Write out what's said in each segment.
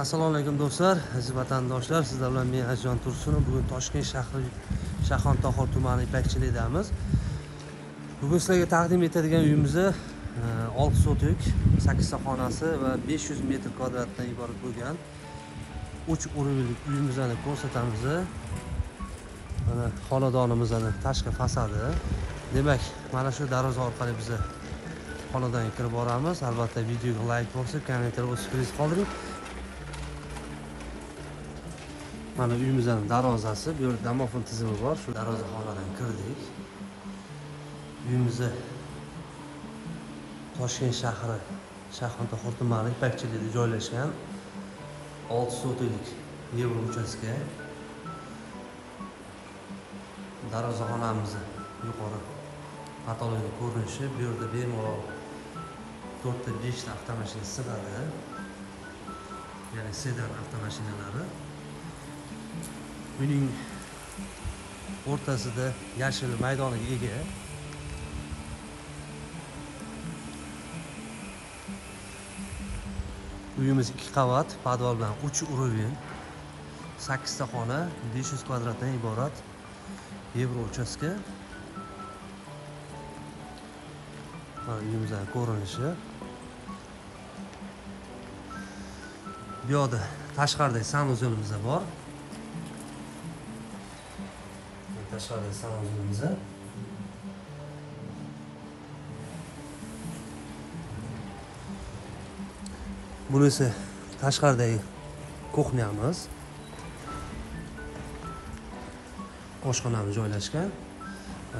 Assalomu alaykum do'stlar, aziz vatandoshlar, sizlar bilan men Azizjon Tursunov. Bugun Toshkent shahri Shayxontohur tumani Ipakchilikdamiz. Bugun sizlarga taqdim etadigan uyimizni 6 sotik, 8 ta xonasi va 500 metr kvadratdan iborat bo'lgan 3 o'rinlik uyimizni ko'rsatamiz. Mana xonadonimizning tashqi fasadi. Demak, mana shu darvoza orqali biz xonadonga kirib boramiz. Albatta videoga like bosib, kommentariy o'z fikringizni qoldiring. Mana uyimizning darvozasi, bu yerda domofon tizimi bor. Shu darvozaxonadan kirdik. Uyimizni Toshkent shahri Shayxontohur tumani Ipakchilikda joylashgan 6 sotiklik yevro uchastka. Darvozaxonamizni yuqori patologik ko'rinishi, bu yerda bemalol 4 ta 5 ta avtomashina sig'adi. Ya'ni sedan avtomashinalari. Uyning o'rtasida yashil maydoniga ega. Uyimiz 2 qavat, podval bilan 3 urovin, 8 ta xona, 500 kvadratdan iborat yevro uchastka. Mana uyimizning ko'rinishi. Bu yoqda tashqarida sanuzelimiz bor. Tashqarida sanuzelimiz. Bunisi tashqaridagi kuxnyamiz. Oshxonamiz joylashgan.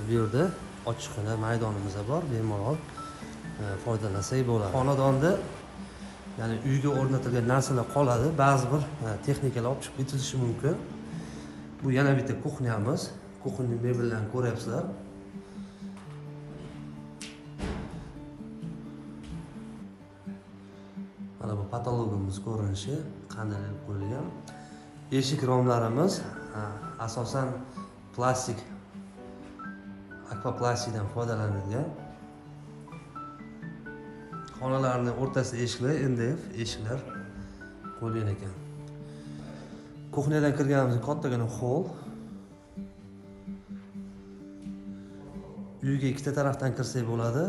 Bu yerda ochiqqina maydonimiz bor, bemalol foydalansak bo'ladi. Xonadonda, ya'ni uyga o'rnatilgan narsalar qoladi, ba'zi bir texnikalar olib chiqib ketilishi mumkin. Bu yana bitta kuxnyamiz. Kuxnya mebellarini ko'ryapsizlar. Mana bu patologimiz ko'rinishi qanday qilib qo'yilgan. Eshik romlarimiz asosan plastik, akvaplastikdan foydalanilgan. Xonalarning o'rtasida eshiklar, MDF eshiklar qo'yilgan ekan. Kuxnyadan kirganimizda kattagina hol. Uyga ikkita tarafdan kirsak bo'ladi.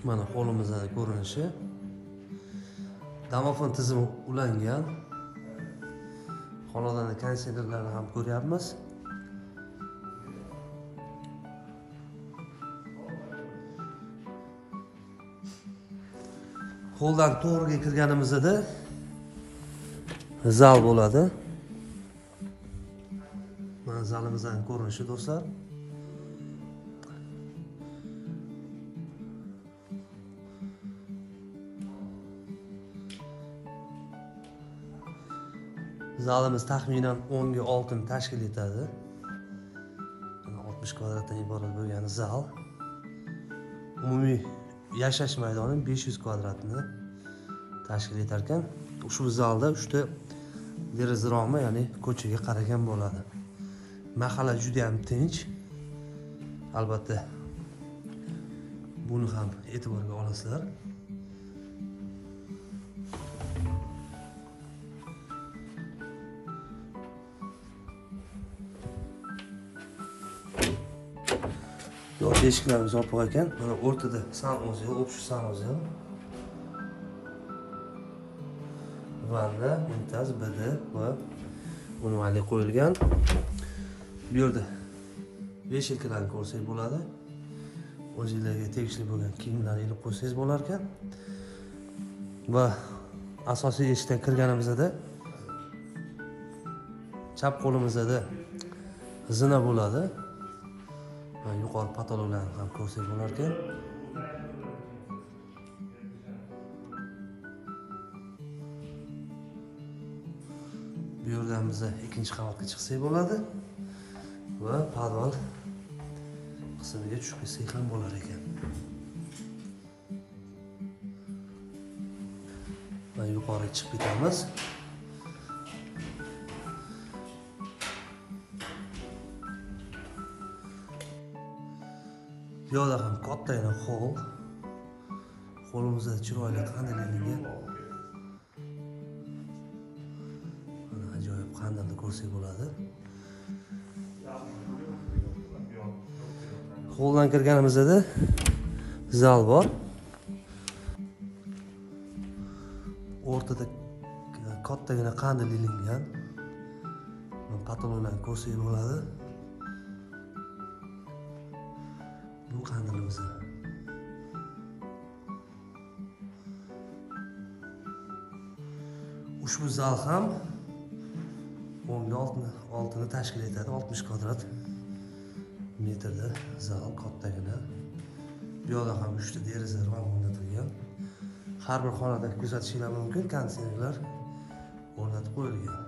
Mana holimizning ko'rinishi. Domofon tizimi ulangan. Xonadonda konditsionerlarni ham ko'ryapmiz. Holdan to'g'riga kirganimizda zal bo'ladi. Mana zalimizning ko'rinishi do'stlar. Zalimiz taxminan 10 ga 6 ni tashkil etadi. 60 kvadratdan iborat bo'lgan zal. Umumiy yashash maydoni 500 kvadratni tashkil etar ekan. Ushbu zalda 3 ta deraza romi, ya'ni ko'chaga qaragan bo'ladi. Mahalla juda ham tinch. Albatta buni ham e'tiborga olasizlar. Yo'q, eshiklarimiz yopiq ekan. Mana o'rtada sanuzel, общий sanuzel. Vanna, unitaz, BD va unvali qo'yilgan. Bu yerda veshilkalarni ko'rsak bo'ladi. O'zingizlarga tegishli bo'lgan kiyimlarni ilib qo'ysangiz bo'lar ekan. Va asosiy eshikdan kirganimizda chap qo'limizda zina bo'ladi. Yuqori patologlarni ham ko'rsak bo'lar ekan. Bu yerdan biz ikkinchi qavatga chiqsak bo'ladi va podval qismiga tushib ketsak ham bo'lar ekan. Va yuqoriga chiqib ketamiz. Bu yoqda ham kattagina hol. Qo'limizda chiroyli qanday Qandilni ko'rsak bo'ladi. Qo'ldan kirganimizda zal bor. O'rtada kattagina qandil ilingan. Patologlarni ko'rsak bo'ladi. Bu qandilimiz. Ushbu zal ham 10.6ni tashkil etadi. 60 kvadrat metrda zal kattagina. Bu yoqda ham 3 ta deraza rom o'rnatilgan. Har bir xonada kuzatishingiz mumkin, konditsionerlar o'rnatib qo'yilgan.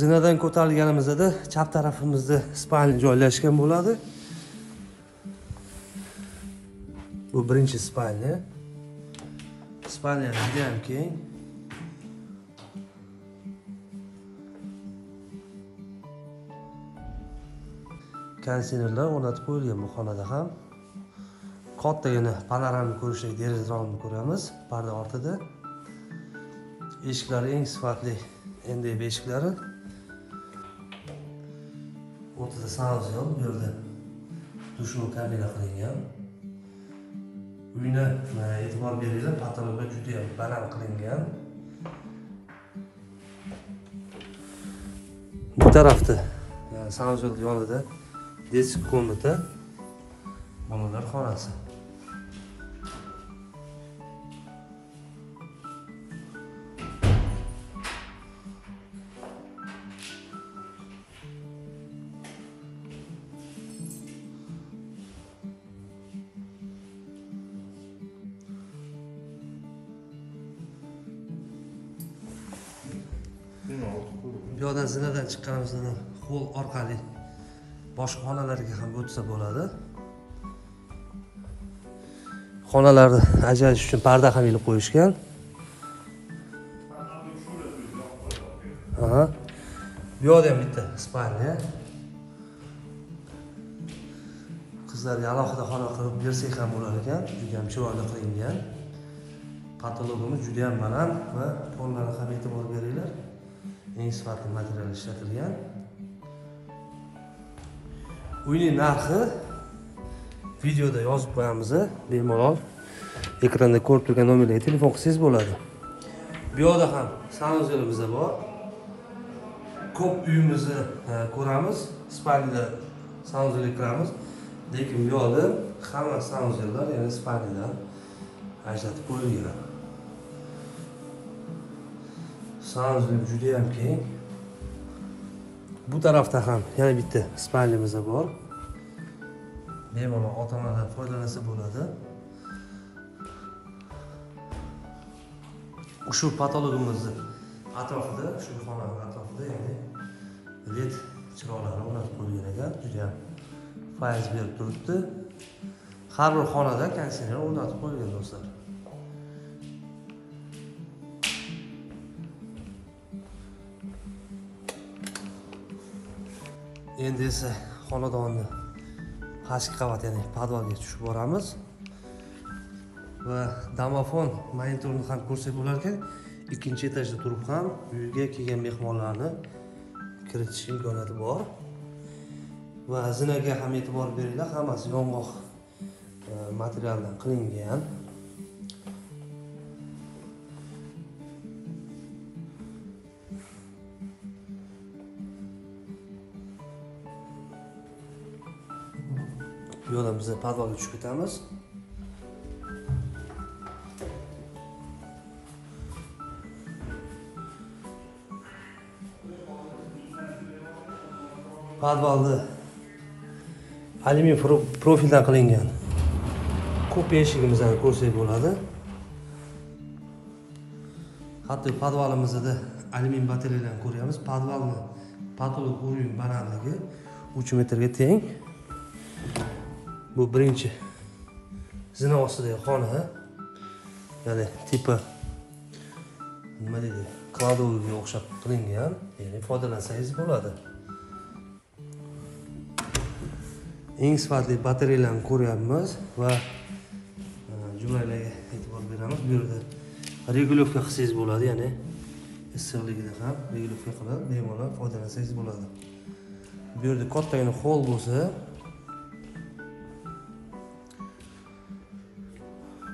Zinadan ko'tarilganimizda chap tarafimizda spalni joylashgan bo'ladi. Bu birinchi spalni. Spalni juda ham keng. Konditsionerlar o'rnatib qo'yilgan bu xonada ham. Kattagina panoramni ko'rishlik deraza romni ko'ramiz parda ortida. Eshiklari eng sifatli MDF eshiklari. O'rtada sanuzel, bu yerda dushovo kabina qilingan. Uyni e'tibor beringlar, patologi juda ham baland qilingan. Bu tarafda, ya'ni sanuzel yonida детский комната, bolalar xonasi. Bu yoqdan zinadan chiqqanimizda qo'l orqali boshqa xonalarga ham o'tsa bo'ladi. Xonalarni ajratish uchun parda ham ilib qo'yishgan. Aha. Bu yoqda ham bitta spalnya. Qizlarga alohida xona qilib bersak ham bo'lar ekan, juda ham chiroyli qilingan. Patologimiz juda ham baland va pollarga ham e'tibor beringlar. Eng sifatli material ishlatilgan. Uyning narxi videoda yozib qo'yamiz, bemalol ekranda ko'rib turgan nomerlarga telefon qilsangiz bo'ladi. Bu yoqda ham sanuzelimiz bor. Ko'p uyimizni ko'ramiz, spalnida sanuzelga kiramiz, lekin bu yoqda hamma sanuzellar, ya'ni spalnidan ajratib qo'yilgan. Sanuzel juda ham keng. Bu tarafda ham yana bitta spalnimiz bor. Bemalol ota-onalar foydalansa bo'ladi. Shu patologimizni atrofida, shu xonaning atrofida ya'ni LED chiroqlari o'rnatib qo'yilgan ekan, juda ham fayz berib turibdi. Har bir xonada konditsioner o'rnatib qo'yilgan do'stlar. Endi esa xonadonni pastki qavat, ya'ni podvalga tushib boramiz va domofon monitorni ham ko'rsak bo'lar ekan. Ikkinchi etajda turib ham uyga kelgan mehmonlarni kiritish imkoniyati bor. Va zinaga ham e'tibor beringlar, hammasi yong'oq materialdan qilingan. Bu yo'ldan biz podvalga tushib ketamiz. Podvalda alyumin profildan qilingan ko'p eshigimizni ko'rsak bo'ladi. Hatto podvalimizda alyumin batareyalarni ko'ryapmiz. Podvalni patolog uruv balandligi 3 metrga teng. Bu birinchi zina ostidagi xona, ya'ni tipi nima deydi, kladovga o'xshab qilingan, ya'ni foydalansangiz bo'ladi. Eng sifatli batareyalarni ko'ryapmiz va jumlalarga e'tibor beramiz. Bu yerda regulyovka qilsangiz bo'ladi, ya'ni issiqligini ham regulyovka qilib bemalol foydalansangiz bo'ladi. Bu yerda kattagina hol bo'lsa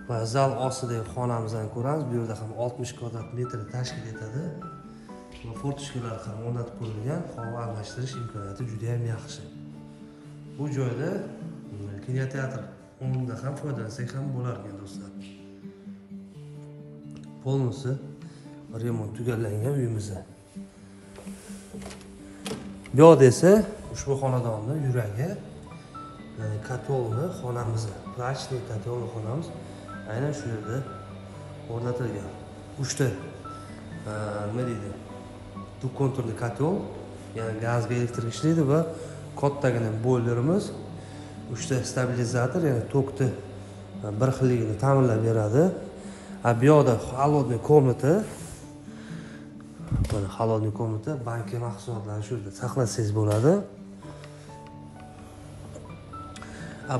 va zal ostidagi xonamizni ko'ramiz. Bu yerda ham 60 kvadrat metr tashkil etadi. Va fortochkalar ham o'rnatib qo'yilgan, havo almashtirish imkoniyati juda ham yaxshi. Bu joyda kinoteatr o'rnida ham foydalansak ham bo'lar ekan do'stlar. Polnisi remont tugallangan uyimizda. Bu yoqda esa ushbu xonadonning yuragi, ya'ni kotelni xonamiz, prachniy kotelni xonamiz aynan shu yerda o'rnatilgan. 3 ta nima deydi? Konturli kotel, ya'ni gazga elektr ishlaydi va kattagina boylerimiz, 3 ta stabilizator, ya'ni tokni bir xilligini ta'minlab beradi. Bu yoqda холодный комната, mana холодный комната, banka mahsulotlarini shu yerda saqlasangiz bo'ladi.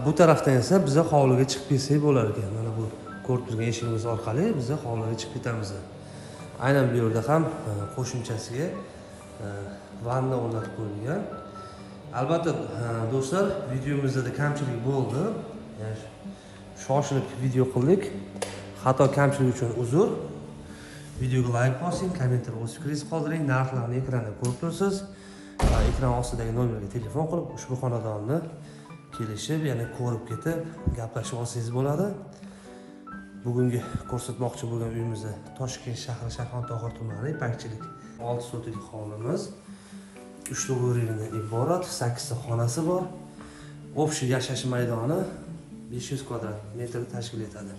Bu tarafdan esa biz hovliga chiqib ketsak bo'lar ekan. Mana bu ko'rib turgan eshigimiz orqali biz hovliga chiqib ketamiz. Aynan bu yerda ham qo'shimchasiga vanna o'rnatib qo'yilgan. Albatta do'stlar, videomizda kamchilik bo'ldi. Ya'ni shoshilib video qildik. Xato kamchilik uchun uzr. Videoga like bosing, kommentariy o'z fikringizni qoldiring. Narxlarni ekranda ko'rib tursiz. Ekran ostidagi nomerga telefon qilib ushbu xonadonni kelishib, ya'ni ko'rib ketib, gaplashib olsangiz bo'ladi. Bugungi ko'rsatmoqchi bo'lgan uyimiz Toshkent shahri Shayxontohur tumani Ipakchilik 6 sotix hovlimiz. 3 ta o'rindan iborat, 8 ta xonasi bor. Общий yashash maydoni 500 kvadrat metr tashkil etadi.